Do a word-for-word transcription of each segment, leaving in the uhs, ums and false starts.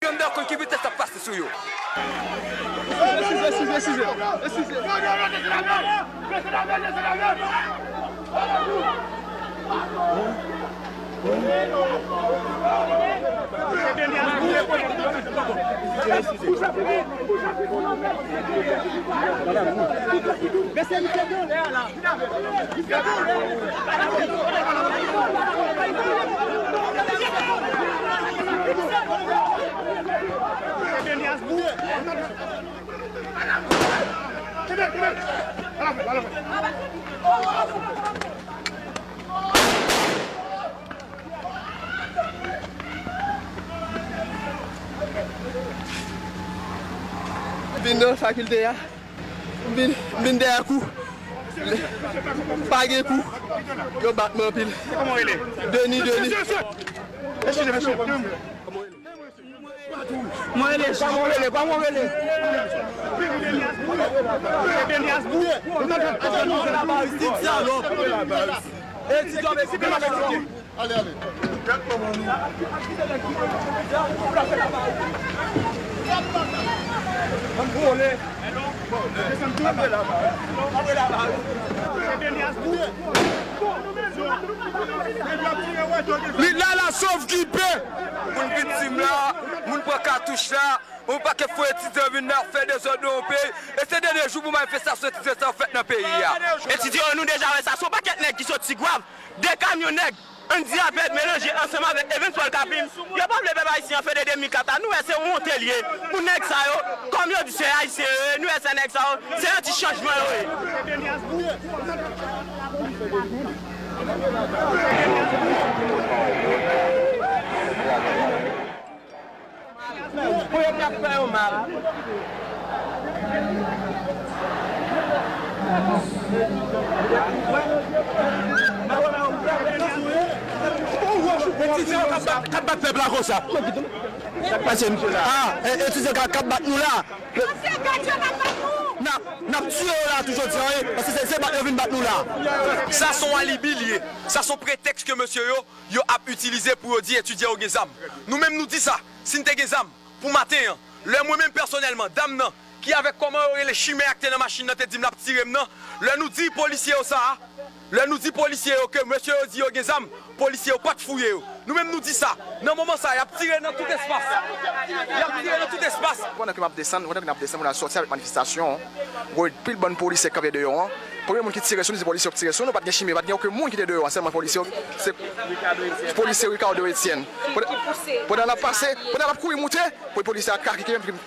Grandè konn ki vitès ap pase sou yo. Vin nan fakilte a. M vin, m vin dèyè kou. Pa gen kou. Yo bat mwen anpil. Kòman w rele? Deni, Deni. Eskize, mesye. Mwen rele, kòman w rele? Kòman w rele? Deni Asbou. Ti salòp. E ti dòm e ti dòm. Ale, ale. Li la la sov ki pe. Moun viktim la, moun pran katouch la, yon pakèt fo etidyan vin la fè dezòd nan yon peyi. E se dènye jou pou manifestasyon etidyan sa yo fèt nan peyi a. Etidyan yo, nou deja wè sa, se yon pakèt nèg ki soti Gwav, de kamyon nèg. Andy Apèd melanje ansanm avèk Evens Paul Capin, yo pa vle pèp ayisyen an fè de de mil kat la. Nou wè se wonte l ye pou nèg sa yo. Kòm yo di se ayisyen yo ye, nou wè se nèg sa yo, se anti chanjman yo ye. Pou yo k ap fè yo mal. Etidyan k ap bat, k ap bat pèp la konsa. Sa k pase, misye la? Ah, e, etidyan k ap, k ap bat nou la. N ap, n ap tiye yo la tou jodi a, wi. Paske se, se bat yo vin bat nou la. Sa se yon alibi l ye. Sa se yon pretèks ke mesye yo yo ap itilize pou yo di etidyan yo gen zam. Nou menm nou di sa, si n te gen zam, pou maten an, lè mwen menm pèsonèlman, dam nan, ki avèk kòman yo rele chimè a k te nan machin nan te di m l ap tire m nan, lè nou di polisye yo sa a, lè nou di polisye yo ke mesye yo di yo gen zam, polisye yo pa t fouye yo. Nou menm nou di sa, nan moman sa a, y ap tire nan tout espas. Y ap tire nan tout espas. Pandan ke m ap desann, pandan ke n ap desann, moun al sòti avèk manifestasyon, wè pil bann polisye k kanpe deyò an. Premye moun ki tire sou nou, se polisye yo k tire sou nou. Pa t gen chimè, pa t gen okenn moun ki te deyò an, sèlman polisye yo, se polisye Ricardo Etienne. Pandan, pandan n ap pase, pandan n ap kouri moute, pou polisye a ka kite m,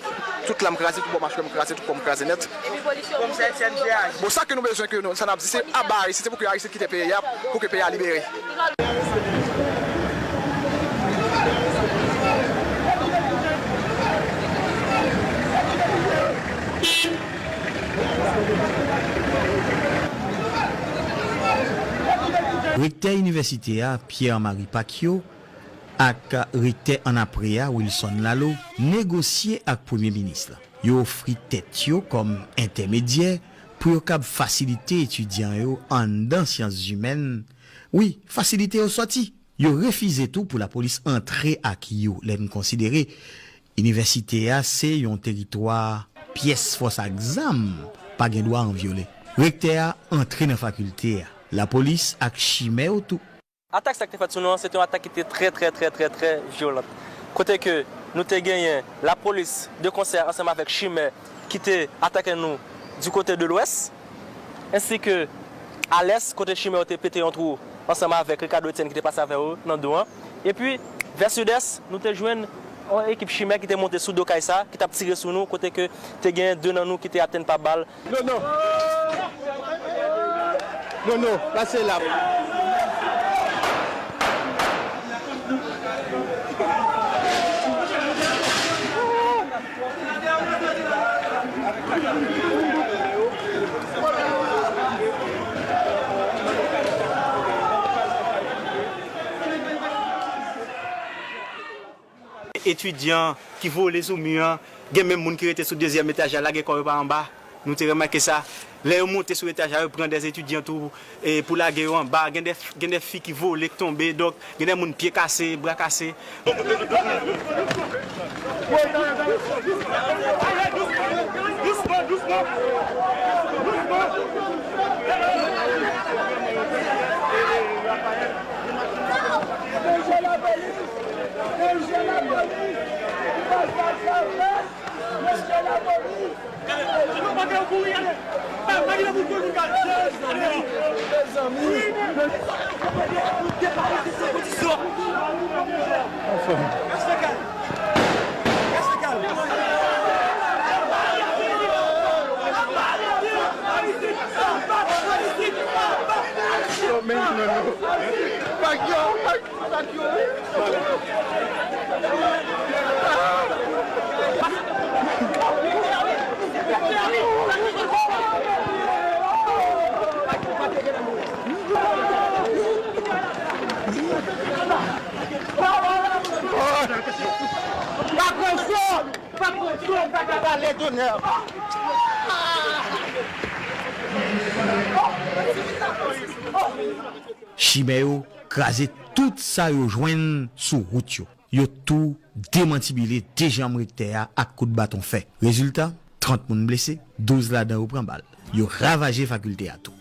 tout lam kraze, tout bò machwè m kraze, tout kò m kraze nèt. Bon, sa ke nou bezwen ke nou, sa n ap di, se aba Ayisyen, se pou ke Ayisyen kite peyi a, pou ke peyi a libere. Rektè inivèsite a, Pierre Marie Pacquiaud, ak rektè annapre a, Wilson Lalo, negosye ak premye minis la. Yo ofri tèt yo kòm entèmedyè pou yo kab fasilite etidyan yo anndan syans imèn, wi, fasilite yo sòti. Yo refize tou pou lapolis antre ak yo, lè n konsidere inivèsite a se yon teritwa pyès fòs ak zam pa gen dwa an vyole. Rektè a antre nan fakilte a, lapolis ak chimè yo tou. Atak sa k te fèt sou nou an, se te yon atak ki te trè, trè, trè, trè, trè vyolan. Kote ke nou te genyen lapolis de konsè ansanm avèk chimè ki te atake nou di kote de lwès, ensi ke a lès, kote chimè yo te pete yon twou ansanm avèk Ricardo Etienne ki te pase avè yo nan do an. Epi, vè sidès, nou te jwenn yon ekip chimè ki te monte sou do kay sa, ki t ap tire sou nou, kote ke te genyen de nan nou ki te atenn pa bal. Nono. Nono, pase la. Etidyan ki vole sou mi an, gen menm moun ki rete sou dezyèm etaj la, lage kò yo pa anba. Nou te remake sa. Lè yo monte sou etaj la, yo pran de etidyan tou, e, pou lage yo anba. Gen de, gen de fi ki vole, k tonbe. Donk, gen de moun pye kase, bra kase. Chimè yo kraze tout sa yo jwenn sou wout yo. Yo tou demantibile de janm rektè a ak kout baton fè. Rezilta, trant moun blese, douz ladan yo pran bal. Yo ravaje fakilte a tou.